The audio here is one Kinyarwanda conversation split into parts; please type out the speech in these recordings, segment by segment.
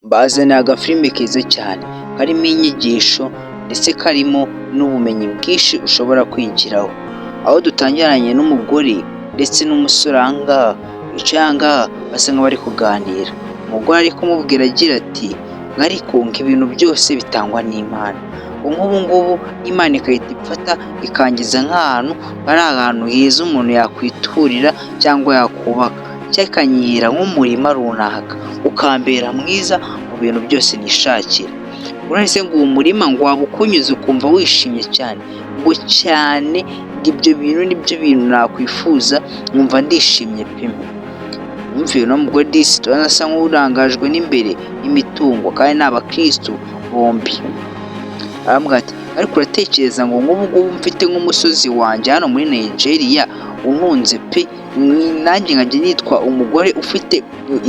Mbazaniye agafilime keza cyane karimo inyigisho ndetse karimo n'ubumenyi bwinshi ushobora kwigiraho, aho dutangiranye n'umugore ndetse n'umusore aha ngaha bicaye aha ngaha basa nk'abari kuganira, umugore ari kumubwira agira ati ariko ngo ibintu byose bitangwa n'Imana, nk'ubu ngubu Imana igahita imfata ikangiza nk'ahantu hari ahantu heza umuntu yakwiturira cyangwa yakubaka cyangwa ikanyihera nk'umurima runaka ukambera mwiza mu bintu byose nishakira, uretse ngo uwo murima ngo waba ukunyuze ukumva wishimye cyane, ngo cyane ngo ibyo bintu nibyo bintu nakwifuza nkumva ndishimye pe! Mwumviye uno mugore disi turabona asa nk'urangajwe n'imbere n'imitungo kandi ni abakirisitu bombi, aramubwira ati ariko uratekereza ngo nk'ubu ngubu mfite nk'umusozi wanjye hano muri Nigeria untunze pe, nanjye nkajya nitwa umugore ufite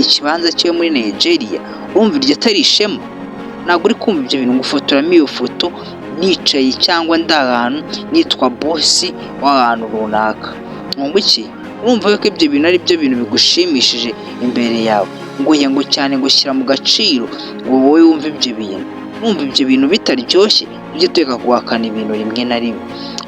ikibanza cye muri Nigeria, urumva iryo atari ishema? Ntabwo uri kumva ibyo bintu ngufotoramo iyo foto nicaye cyangwa ndi ahantu nitwa boss w'ahantu runaka, ngo iki? Urumva yuko ibyo bintu ari byo bintu bigushimishije imbere yawe, ngo oya ngo cyane ngo shyira mu gaciro ngo wowe wumve ibyo bintu, urumva ibyo bintu bitaryoshye? Tujye tureka guhakana ibintu rimwe na rimwe,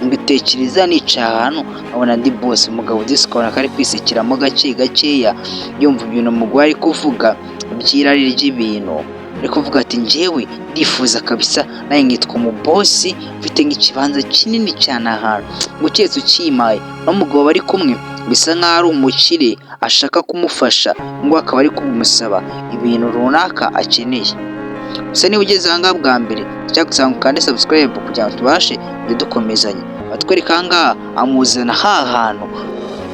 mbitekereza nicaye ahantu nkabona ndi boss, umugabo disi ukabona ko ari kwisekiramo gake gakeya, yumva ibintu umugore ari kuvuga by'irari ry'ibintu, ari kuvuga ati njyewe ndifuza kabisa nawe nkitwa umuboss mfite nk'ikibanza kinini cyane ahantu, ngo keretse ukimpaye, n'umugabo bari kumwe bisa nkaho ari umukire ashaka kumufasha, ngo akaba ari kumusaba ibintu runaka akeneye. Gusa niba ugeze aha ngaha bwa mbere cyagusaba ngo ukande subscribe kugira ngo tubashe kujya dukomezanya, batwereka aha ngaha amuzana ha hantu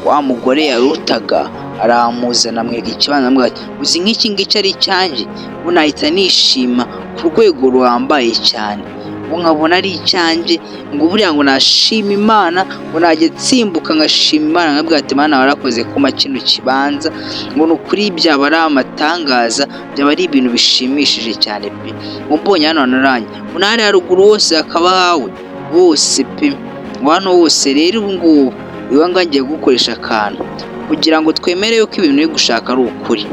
wa mugore yarutaga, aramuzana amwereka ikibanza aramubwira ati uzi nk'iki ngiki ari icyanjye, ubu nahita nishima ku rwego ruhambaye cyane, ubu nkabona ari icyanjye, ngo buriya ngo nashima Imana, ngo najya nsimbuka ngashima Imana nkabwira ati Mana warakoze kumpa kino kibanza, ngo ni ukuri byaba ari amatangaza, byaba ari ibintu bishimishije cyane pe, ngo mbonye hano hantu uranjye, ngo n'ahariya haruguru hose hakaba hawe, bose pe, ngo hano hose rero ubu ngubu iwe ngaha ngiye kugukoresha akantu kugira ngo twemere yuko ibintu uri gushaka ari ukuri,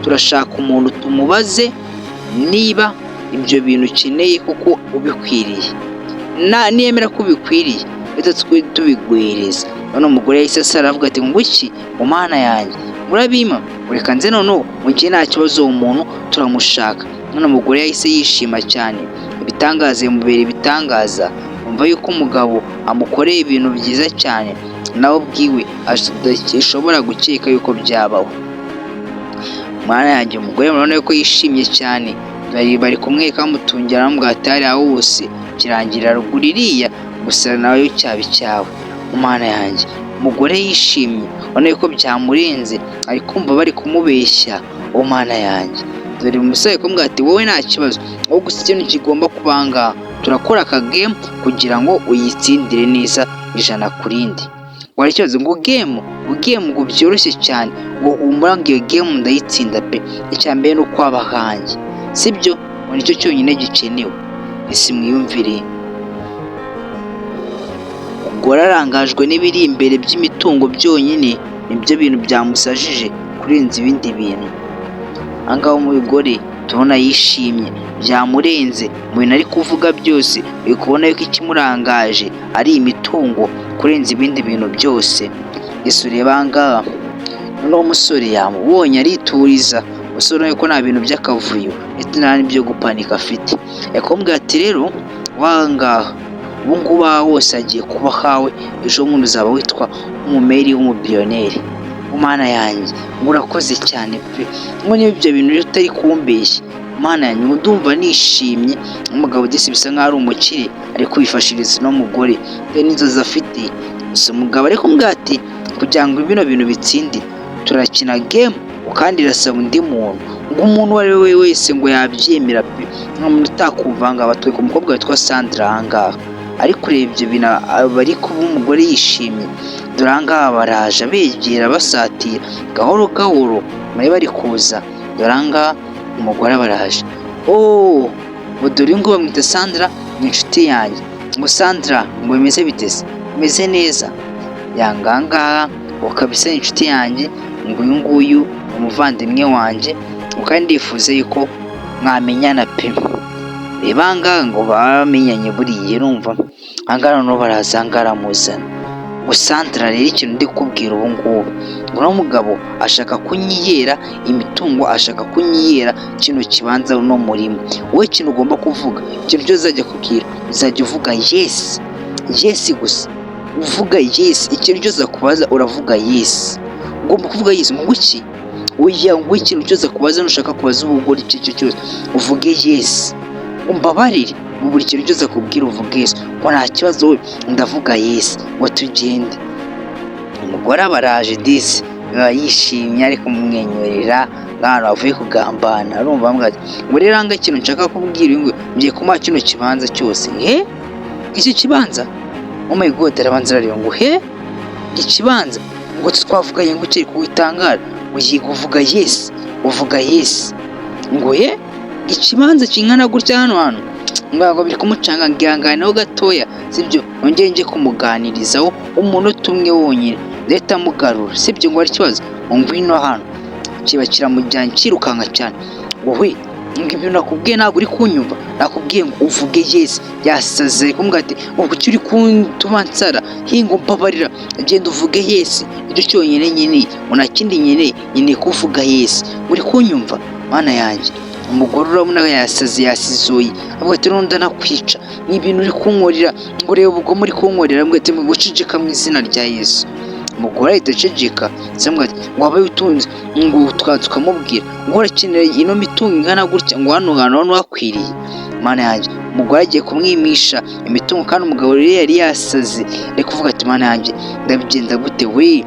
turashaka umuntu tumubaze niba ibyo bintu ukeneye koko ubikwiriye, niyemera ko ubikwiriye duhita tubiguhereza. None umugore yahise asara aravuga ati ngo iki mu Mana yanjye murabimpa, reka nze noneho mu gihe nta kibazo uwo muntu turamushaka. None umugore yahise yishima cyane, ibitangaza bimubera ibitangaza, yumva yuko umugabo amukoreye ibintu byiza cyane nawe ubwiwe adashobora gukeka yuko byabaho. Mana yanjye umugore murabona yuko yishimye cyane, bari kumwereka bamutungira baramubwira ati hariya hose kirangira ruguru iriya gusa nawe cyaba icyawe. Mana yanjye umugore yishimye urabona yuko byamurenze, ari kumva bari kumubeshya, oh Mana yanjye dore umusore ari kumubwira ati wowe nta kibazo, wowe gusa ikintu kigomba kuba aha ngaha turakora aka game kugira ngo uyitsindire neza 100%. Ngo hari ikibazo ngo game, ngo game ngo byoroshye cyane, ngo humura ngo iyo game ndayitsinda pe, icya mbere ni uko waba ahanjye, sibyo? Ngo nicyo cyonyine gikenewe. Ese mwiyumvire, umugore arangajwe n'ibiri imbere by'imitungo byonyine, nibyo bintu byamusajije kurenza ibindi bintu. Aha ngaha umugore tubona yishimye byamurenze, mu bintu ari kuvuga byose uri kubona yuko ikimurangaje ari imitungo kurenza ibindi bintu byose. Ese ureba aha ngaha noneho umusore yamubonye arituriza, umusore urabona ko nta bintu by'akavuyo ndetse nta n'ibyo gupanika afite. Ari kumubwira ati rero aha ngaha ubu ngubu aha hose hagiye kuba ahawe, ejo bundi uzaba witwa umumeri w'umubillionaire. Mana yanjye ngo urakoze cyane pe, ngo niba ibyo bintu rero utari kumbeshya, Mana yanjye ngo ndumva nishimye. Umugabo disi bisa nkaho ari umukire ari kwifashiriza uno mugore bitewe n'inzozi afite. Gusa umugabo ari kumubwira ati kugira ngo bino bintu bitsinde turakina game kandi irasaba undi muntu, ngo umuntu uwo ari we wese ngo yabyemera pe, nta muntu utakumva aha ngaha. Batwereka umukobwa witwa Sandra aha ngaha ari kureba ibyo bintu bari kuba umugore yishimye, dore aha ngaha baraje begera basatira gahoro gahoro bari bari kuza, dore aha ngaha umugore baraje, ooo ngo dore uyu nguyu bamwita Sandra ni inshuti yanjye, ngo Sandra ngo bimeze bite se? Bimeze neza, yanga aha ngaha ngo kabisa ni inshuti yanjye, ngo uyu nguyu ni umuvandimwe wanjye, ngo kandi ndifuza yuko Mwamenyana pe. Reba ahangaha ngo bamenyanye buriya, urumva ahangaha noneho baraza, ahangaha aramuzana ngo: "Sandra, rero ikintu ndi kukubwira ubu ngubu, ngo uno mugabo ashaka kunyihera imitungo, ashaka kunyihera kino kibanza no murima. Wowe ikintu ugomba kuvuga, ikintu cyose uzajya kubwira, uzajya uvuga yes, yes gusa, uvuga yes. Ikintu cyose akubaza uravuga yes, ugomba kuvuga yes." Ngo iki? Oya, ngo ikintu cyose akubaza, nushaka kubaza ubugore icyo aricyo cyose, uvuge yes. Umbabarire, mu buri kintu cyose akubwira uvuge yes. Ngo nta kibazo we, ndavuga yes. Ngo tugende. Umugore aba araje disi, biba yishimye, ari kumumwenyurera nk'ahantu bavuye kugambana. Urumva bamubwira ati: "Ngo rero ahangaha ikintu nshaka kubwira uyu nguyu, ngiye kumuha kino kibanza cyose." He, iki kibanza? Oh my God! Arabanza arareba ngo: "He, ikibanza?" Ngo twavuganye ngo ukiri kuwitangara, ngo yiga uvuga yes, uvuga yes. Ngo he, ikibanza kingana gutya hano hantu? Ngo biri kumucanga, ngo ihanganeho gatoya, sibyo? Nongere njye kumuganirizaho umunota umwe wonyine, ndahita amugarura, sibyo? Ngo hari ikibazo? Ngo ngwino hano. Kiba kiramujyanye kirukanka cyane. Ngo we, ngo ibintu nakubwiye ntabwo uri kunyumva? Nakubwiye ngo uvuge yes. Yasaze, ari kumubwira ati: "Ngo kuki uri kuntuma nsara hinga? Umbabarira, genda uvuge yes, icyo cyonyine nkeneye." Ngo nta kindi nkeneye, nkeneye ko uvuga yes, uri kunyumva? Mana yanjye! Umugore urabona yasaze, yasizoye, avuga ati: "N'undi anakwica, ni ibintu uri kunkorera, ngo reba ubugome uri kunkorera." Avuga ati: "Guceceka mu izina rya Yesu." Umugore ahita aceceka. Aramubwira ati: "Wabaye utunze ngo tukamubwira ngo urakenera ino mitungo ingana gutya, ngo hano hantu hano hakwiriye." Mana yanjye! Umugore agiye kumwimisha imitungo, kandi umugabo rero yari yasaze, ari kuvuga ati: "Mana yanjye, ndabigenza gute we?"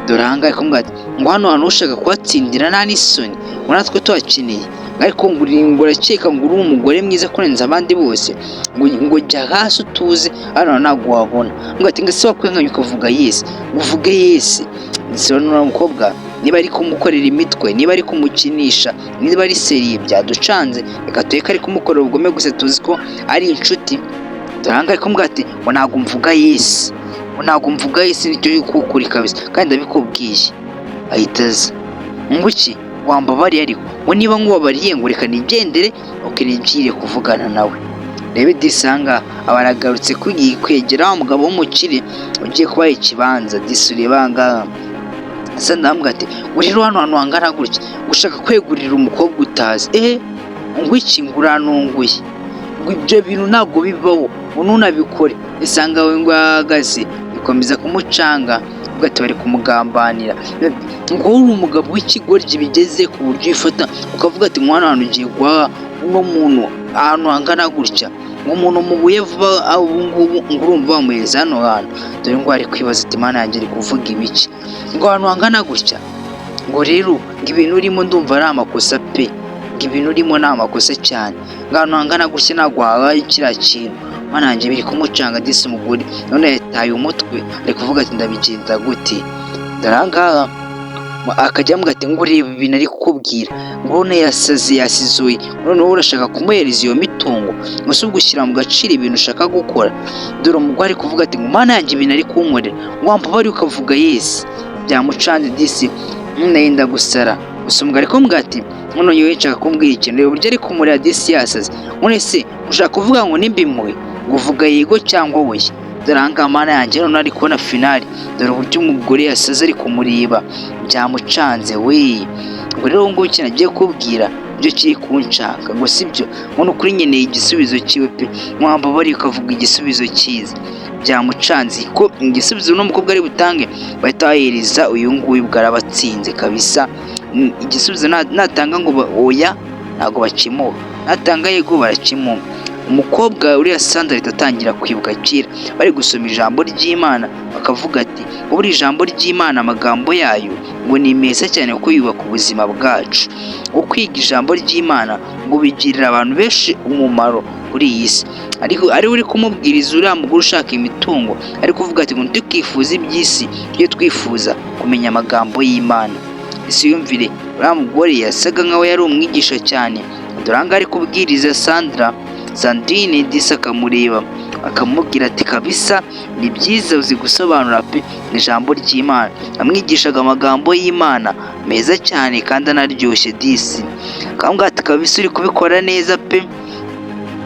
Dore ahangaha ari kumubwira ati: "Ngo hano hantu ushaka kuhatsindira, nta n'isoni, ngo natwe tuhakeneye, ariko ngo urakeka ngo uri umugore mwiza kurenza abandi bose, ngo jya hasi utuze, hano ntabwo wabona." Ngo ati: "Ngo ese wakwihanganye ukavuga yes, ngo uvuge yes." Ndetse n'uriya mukobwa, niba ari kumukorera imitwe, niba ari kumukinisha, niba ari sérieux, byaducanze. Reka tureke ari kumukorera ubugome gusa, tuzi ko ari inshuti. Dore ahangaha ari kumubwira ati: "Ngo ntabwo mvuga yes, ngo ntabwo mvuga yes, nicyo kukuri kabisa, kandi ndabikubwiye." Ahita aza ngo: "Iki? Wambabariye ariko?" Ngo niba nkubabariye, ngo reka nigendere, ukinigire kuvugana nawe. Rebe disanga aba aragarutse kwegera wa mugabo w'umukire ugiye kubaha ikibanza. Disi ureba ahangaha asa, ndamubwira ati: "Ngo rero hano hantu hangana gutya ushaka kwegurira umukobwa utazi?" Ehe, ngo iki? Ngo urantunguye, ngo ibyo bintu ntabwo bibaho, ngo ntunabikore. Isanga we ngo ahagaze bikomeza kumucanga, avuga ati bari kumugambanira. Ngo wowe uri umugabo w'ikigoryi bigeze ku buryo uyifata ukavuga ati ngo hano hantu ugiye guhaha uno muntu ahantu hangana gutya, ngo umuntu mubuye vuba ubu ngubu, ngo urumva wamuhereza hano hantu? Dore ngo ari kwibaza ati: "Mana yanjye, ari kuvuga ibiki? Ngo ahantu hangana gutya?" Ngo rero ngo ibintu urimo ndumva ari amakosa pe, ngo ibintu urimo ni amakosa cyane, ngo ahantu hangana gutya ntabwo wahaye kiriya kintu. Mana yanjye, biri kumucanga disi. Umugore none yataye umutwe, ari kuvuga ati: "Ndabigenza gute?" Dore aha ngaha akajya amuga ati: "Ngo urebe ibintu ari kukubwira, ngo ubone yasaze, yasizuye, noneho urashaka kumuhereza iyo mitungo, ngo si ugushyira mu gaciro ibintu ushaka gukora?" Dore umugore ari kuvuga ati: "Ngo Mana yanjye, ibintu ari kunkorera, ngo wambabariye ukavuga yes." Byamucanze disi, none yenda gusara. Gusa umugabo ari kumubwira ati: "None yewe nshaka kumbwira ikintu." Reba uburyo ari kumureba disi, yasaze. "None se ushaka kuvuga ngo nimbimuhe, ngo uvuga yego cyangwa oya?" Dore aha ngaha, Mana yanjye, noneho ari kubona finale. Dore uburyo umugore yasaze, ari kumureba, byamucanze we. Ngo rero ubu ngubu ikintu agiye kubwira ibyo kiri kunshaka, ngo sibyo? Ngo ni ukuri nkeneye igisubizo cyiwe pe, mwambabariye ukavuga igisubizo cyiza. Byamucanze ko igisubizo uno mukobwa ari butange bahita bahereza uyu nguyu, ubwo arabatsinze kabisa. Igisubizo natanga ngo oya, ntabwo bakimuha, natanga yego barakimuha. Umukobwa uriya Sandra ahita atangira kwibuka kera bari gusoma ijambo ry'Imana, bakavuga ati buri ijambo ry'Imana, amagambo yayo ngo ni meza cyane kuko yubaka ubuzima bwacu. Ngo kwiga ijambo ry'Imana ngo bigirira abantu benshi umumaro kuri iyi si. Ariko ari uri kumubwiriza uriya mugore ushaka imitungo, ari kuvuga ati ngo ntitukifuze iby'isi, tujye twifuza kumenya amagambo y'Imana. Ese yumvire, uriya mugore yasaga nkaho yari umwigisha cyane. Dore aha ngaha ari kubwiriza Sandra, Sandrine disi akamureba. Akamubwira ati kabisa ni byiza, uzi gusobanura pe ijambo ry'Imana. Amwigishaga amagambo y'Imana meza cyane kandi anaryoshye disi. Akamubwira ati kabisa uri kubikora neza pe.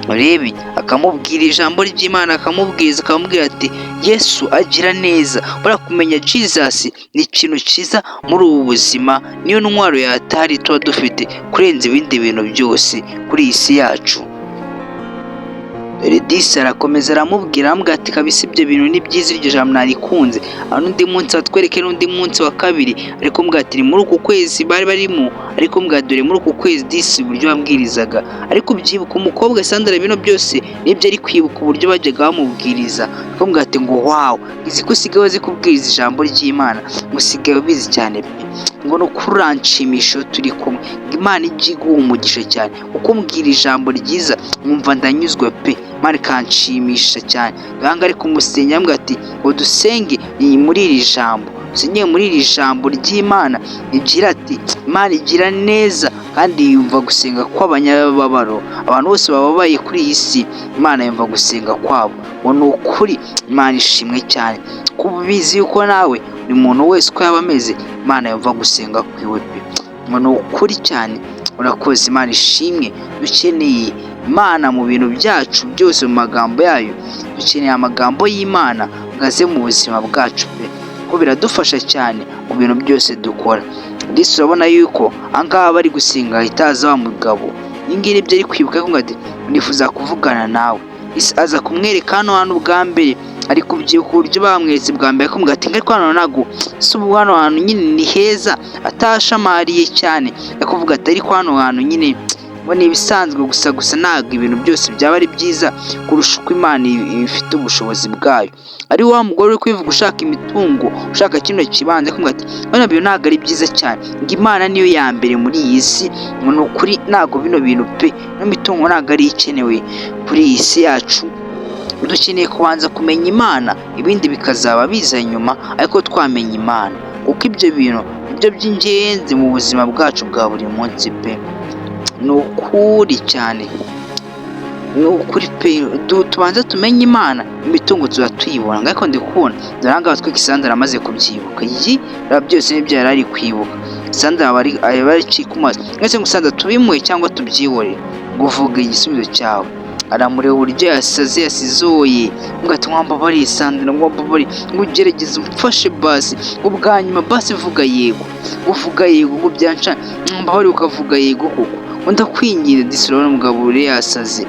Urebe, akamubwira ijambo ry'Imana, akamubwiriza, akamubwira ati Yesu agira neza. Buriya kumenya Jesus ni ikintu cyiza muri ubu buzima, niyo ntwaro yatari tuba dufite kurenza ibindi bintu byose kuri iyi si yacu. Dore disi arakomeza aramubwira, aramubwira ati kabisa ibyo bintu ni byiza, iryo jambo narikunze. Aho n'undi munsi batwereke, n'undi munsi wa kabiri, ariko mbwira ati ni muri uku kwezi bari barimo, ariko mbwira dore muri uku kwezi disi uburyo bambwirizaga. Ariko ubyibuka umukobwa Sandra bino byose nibyo ari kwibuka, uburyo bajyaga bamubwiriza. Ariko mbwira ati ngo wow, izi ko usigaye uzi kubwiriza ijambo ry'Imana, ngo usigaye ubizi cyane pe, ngo ni ukuri uranshimisha iyo turi kumwe, ngo Imana ijye iguha umugisha cyane, kuko umbwira ijambo ryiza nkumva ndanyuzwe pe, Imana ikanshimisha cyane. Gahanga ari kumusengera, amubwira ati ngo dusenge muri iri jambo, dusengere muri iri jambo ry'Imana rigira ati Imana igira neza kandi yumva gusenga kw'abanyababaro. Abantu bose bababaye kuri iyi si, Imana yumva gusenga kwabo. Ngo ni ukuri Imana ishimwe cyane, kuba ubizi yuko nawe buri muntu wese uko yaba ameze, Imana yumva gusenga kwiwe pe. Ngo ni ukuri cyane, urakoze, Imana ishimwe. Dukeneye Imana mu bintu byacu byose, mu magambo yayo. Dukeneye amagambo y'Imana ngo aze mu buzima bwacu pe, kuko biradufasha cyane mu bintu byose dukora. Disi urabona yuko ahangaha bari gusenga hahita haza wa mugabo. Ibi ngibi nibyo ari kwibuka, avuga ati nifuza kuvugana nawe. Disi aza kumwereka hano hantu bwa mbere, ari kubyibuka uburyo bamweretse bwa mbere, akamubwira ati ariko hano ntabwo si ubu, hano hantu nyine ni heza, atashamariye cyane, akavuga ati ariko hano hantu nyine ngo ni ibisanzwe gusa, gusa ntabwo ibintu byose byaba ari byiza kurusha uko Imana ifite ubushobozi bwayo. Ari wa mugore uri kwivuga ushaka imitungo, ushaka kino kibanza, akamubwira ati bino bintu ntabwo ari byiza cyane, ngo Imana niyo ya mbere muri iyi si, ngo ni ukuri ntabwo bino bintu pe, ino mitungo ntabwo ari ikenewe kuri iyi si yacu. Dukeneye kubanza kumenya Imana, ibindi bikazaba biza nyuma, ariko twamenya Imana, kuko ibyo bintu nibyo by'ingenzi mu buzima bwacu bwa buri munsi pe. Ni ukuri cyane, ni ukuri pe, tubanze tumenye Imana, imitungo tuba tuyibona. Ariko ndi kubona dore aha ngaha twika Sandra amaze kubyibuka, iyi byose nibyo yari ari kwibuka. Sandra aba ari ku maso mwese ngo Sandra tubimuhe cyangwa tubyihorere, ngo uvuge igisubizo cyawe. Aramureba uburyo yasaze yasizoye, ngo ati mwambabariye Sandra, ngo mbabariye, ngo ugerageze umfashe basi ubwa nyuma, basi vuga yego, uvuga yego, ngo byanca mbabariye ukavuga yego koko, ngo ndakwinginze. Disi urabona umugabo uri yasaze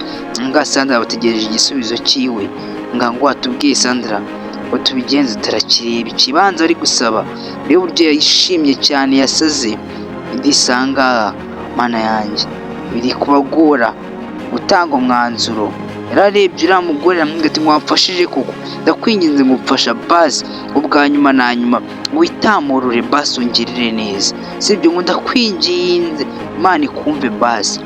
nga Sandra bategereje igisubizo cyiwe, nga ngo watubwiye Sandra ngo tubigenze. Turakireba ikibanza ari gusaba, reba uburyo yishimye cyane yasaze. Ndisanga Mana yanjye biri kubagora gutanga umwanzuro. Yararebye uriya mugore aramubwira ati mwamfashije koko, ndakwinginze ngo mfasha basi ubwa nyuma na nyuma, witamurure basi ungirire neza, sibyo, ngo ndakwinginze Imana ikumve basi.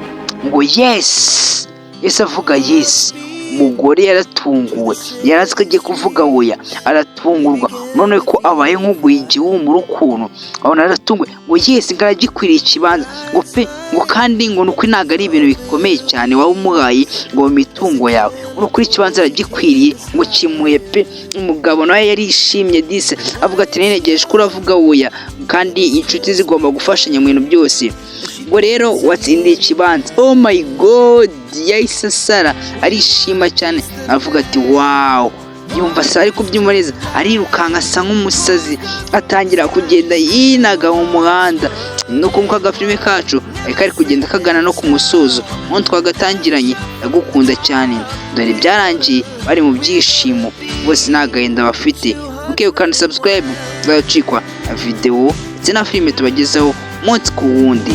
Ngo yes, yes, avuga yes. Umugore yaratunguwe, yari azi ko agiye kuvuga oya, aratungurwa none ko abaye nk'uguye igihumuro ukuntu, abona aratunguwe, ngo yes, ngo aragikwiriye ikibanza, ngo pe, ngo kandi ngo ni ukuri ntabwo ari ibintu bikomeye cyane waba umuhaye ngo mu mitungo yawe, ngo ni ukuri ikibanza aragikwiriye, ngo kimuhe pe. Umugabo nawe yarishimye disi, avuga ati ntegereje ko uravuga oya, kandi inshuti zigomba gufashanya mu bintu byose. Ngo rero watsindiye ikibanza. Oh my God, yahise asara, arishima cyane, avuga ati wow. Yumva asa ari kubyumva neza, arirukanka asa nk'umusazi, atangira kugenda yinaga mu muhanda. Nuko nguko agafilime kacu kari kugenda kagana no ku musozo nkuko twagatangiranye. Ndagukunda cyane. Dore byarangiye bari mu byishimo bose, nta gahinda bafite. Ubwiye kandi subscribe, uzacikwa na videwo ndetse na filime tubagezaho umunsi ku wundi.